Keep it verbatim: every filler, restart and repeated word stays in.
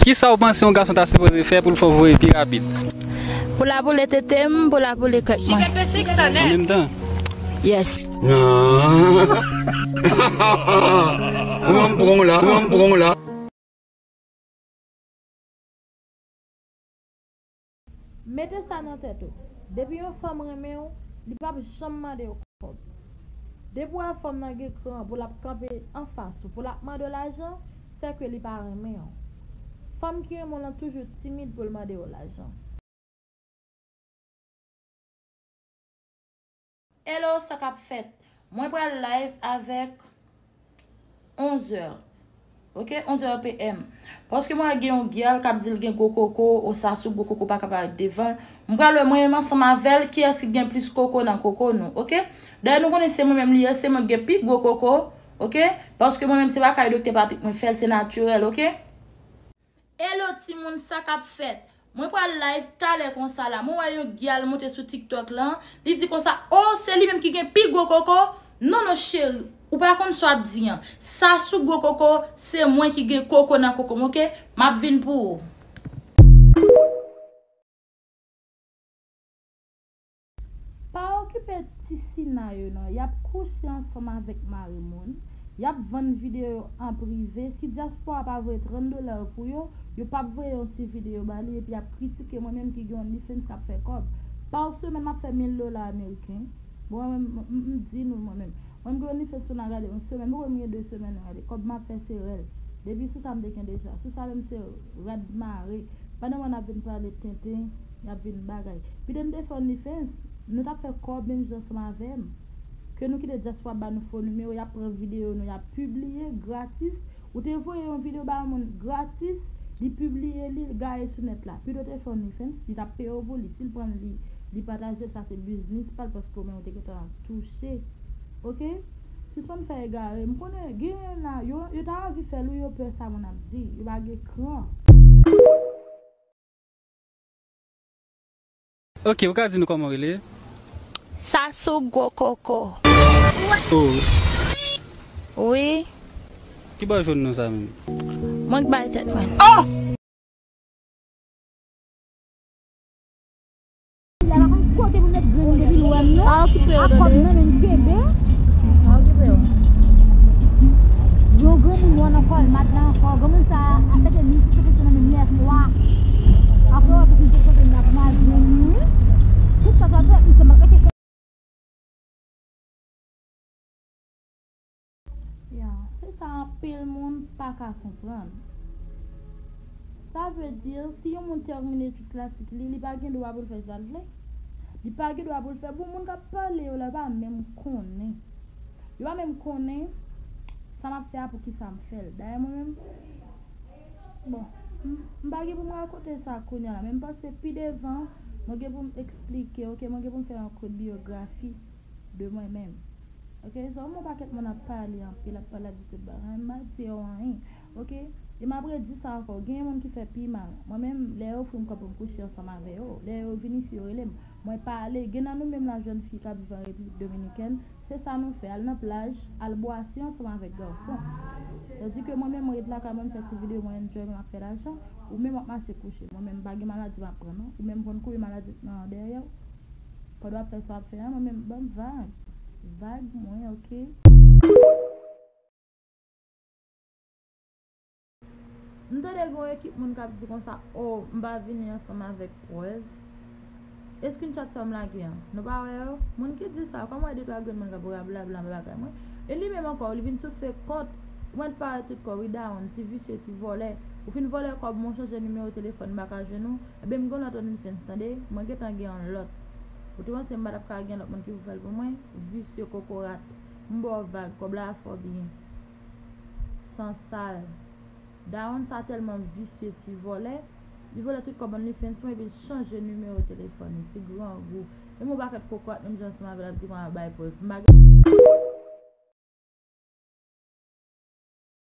Kisa w panse yon gason ta sipoze fè pou l fè w voye pi rapid? Pou l ap boule tete m, pou l ap boule kèk mwen. An menm tan? Yes. Ou an pran la, ou an pran la. Mete sa nan tèt ou. Depi yon fanm renmen w, li p ap janm mande w kòb. Depi w wè fanm nan gen kran pou l ap kanpe anfas ou, pou l ap mande w lajan, sèke li pa renmen w. Fanm ki renmen w lan toujou timid pou l mande w lajan. Hello, sa k ap fèt? Mwen pral live avèk onzè. Ok, onzè P M. Paske mwen gen yon gyal k ap di l gen gwo koko, o Sasou gwo koko pa ka parèt devan l. Mwen pral wè mwen menm ansanm avè l, kiyès ki gen plis koko nan koko nou, ok? Dayè nou konnen se mwen menm li ye, se mwen ki gen pi gwo koko, ok? Paske mwen menm se pa kay Doktè Patrick mwen fè l, se natirèl, ok? Hello timoun, sa k ap fèt? Mwen pral live talè konsa la. Mwen wè yon gyal monte sou TikTok lan. Li di konsa, oh, se li menm ki gen pi gwo koko. Non, non, cheri. Ou pa konn sa w ap di an. Sasou gwo koko, se mwen ki gen koko nan koko m, ok? M ap vin pou ou. Pa okipe ti Sina yo non, y ap kouche ansanm avèk mari moun, y ap vann videyo yo an prive, si dyaspora pa voye trant dola yo pou yo, yo p ap voye yon ti videyo ba li, epi y ap kritike mwen menm ki gen OnlyFans k ap fè kòb. Pa semèn m ap fè mil dola ameriken. Bon, mwen menm, m, m, m di nou mwen menm. Mwen m gen OnlyFans tou n a gade yon semèn, m kwè m gen de semèn n a gade. Kòb m ap fè se rèl. Depi sou sa m te gen deja. Sou sa menm se rad mare. Pandan mwen ap vin pale tenten, y ap vin bagay. Pito m te fè OnlyFans, nou t ap fè kòb menm jan ansanm avè m. Ke nou kite dyaspora ba nou fo nimewo, y ap pran videyo nou, y ap pibliye gratis. Ou te voye yon videyo ba yon moun gratis, li pibliye li, l gaye sou nèt la. Pito te fè OnlyFans, li t ap peye w pou li. Si l pran l, li, li pataje l, sa se biznis pa l, paske ou menm ou te gentan touche. Ok? Sispann fè egare. M konnen genyen la, yo, yo ta anvi fè l wi, yo pè sa moun ap di. Yo pa gen kran. Ok, ou ka di nou kòman w rele? Sasou gwo koko. Oh. Wi. Ki bò jwenn non sa menm? Mwen k bay tèt mwen. Oh! Lè pa konn kote pou met grenn depi l wè m nan. Pa okipe yo, tande. Ak kòb nan men m kenbe. Pa okipe yo. Yon granmoun wè nan kòlmat la ankò. Granmoun sa a mete misye sou nan menm lè swa. Apre wè pou misye kote m ap mal jwenn li. Tout sa sa fè misye m ap rete fè. Ya, se sa anpil moun pa ka konprann. Sa vle di, si yon moun tèmine etid klasik li, li pa gen dwa pou l fè sa l vle. Li pa gen dwa pou l fè. Bon, moun k ap pale yo la pa menm konnen. Yo pa menm konnen sa m ap fè a, poukisa m fè l. Dayè, mwen menm, bon, m, m pa gen pou m rakonte sa kounye a la, men m panse pi devan, mwen gen pou m eksplike, ok, mwen gen pou m fè yon kout biyografi de mwen menm. Ok, so, yon pakèt moun ap pale anpil, ap pale ak di tout bagay, m pa di yo anyen. Ok, e m ap redi sa ankò, genyen moun ki fè pi mal. Mwen menm, lè yo ofri m kòb pou m kouche ansanm avè yo, lè yo vin isi, yo rele m. Mwen pale, gen nan nou menm la jèn fi k ap viv an Repiblik Dominikèn, se sa nou fè, al nan plaj, al bwase ansanm avèk gason. Tandike mwen menm, mwen ret lakay mwen, m fè ti videyo, mwen enjoy, mwen ap fè lajan, ou menm w ap mache kouche. Mwen menm, m pa gen maladi m ap pran, non. Ou menm konn kouri maladi nan dèyè w. Pandan w ap fè sa w ap fè a, mwen menm, ban m vag. Vag mwen, ok? M tande gen yon ekip moun k ap di konsa, o, m pa vini ansanm avèk prèv. E screenshot sa m lage an, nou pa wè yo? Moun ki di sa, kòm wè de twa grenn moun k ap rablabla anba bagay mwen. E li menm ankò, li vin sou fake kont, ou mèt parèt tout kò w, wi, dawonn, ti visye, ti vòlè. Ou fin vòlè kòb mwen, w chanje nimewo telefòn, m pa ka jwenn ou. Ebyen, m gen yon lòt OnlyFans, tande? Mwen gentan gen yon lòt. Ou te panse m pa t ap ka gen lòt moun ki pou fè l pou mwen? Visye kokorat. M ba w vag, kòb la fò byen. Sansal. Dawonn sa tèlman visye, ti vòlè. Li vòlè tout kòb OnlyFans mwen epi l chanje nimewo telefòn li, ti grangou. E m wè yon pakèt kokorat menm jan ansanm avè l ap di konn al bay prèv. M pa gen